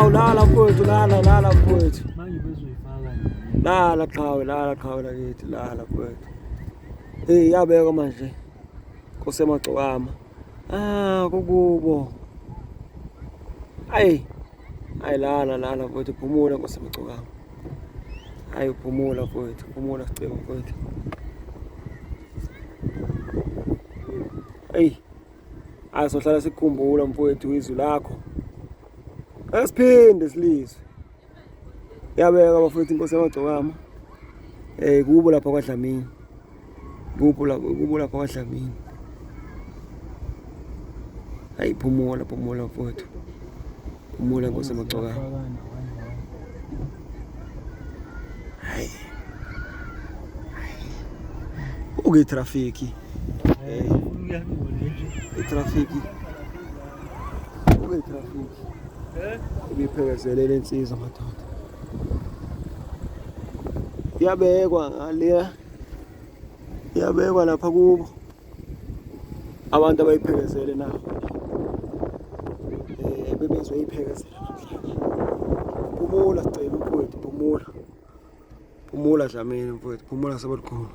Awu lala mfowethu, lala lala mfowethu. Manje bezoyifaka. Lala qhawe, lala qhawe lakithi, lala mfowethu. Hey yabekwa manje. Nkosi yamagcokama. Ah kukubo. Ayi. Ayi lala lala mfowethu, phumula Nkosi yamagcokama. Ayi phumula mfowethu, phumula sicebo mfowethu. Eyi. Ayi sohlala sikukhumbula mfowethu izwi lakho. Asiphinde silizwe. Yabeka bafowethu inkosi yamagcokama. Eh kubo lapha kwaDlamini. Kubo lapha kubo lapha kwaDlamini. Hayi phumula phumula mfowethu. Phumula nkosi yamagcokama. Hayi. Uke traffic. Eh i-traffic. Uke traffic. Ibiphekezelele insizwa madoda. Iyabekwa ngaleya. Iyabekwa lapha kubo. Abantu abayiphekezele na. Eh bebezoyiphekezela namhlanje. Phumula sicela mfowethu, phumula. Phumula Dlamini mfowethu, phumula sebelikhulu.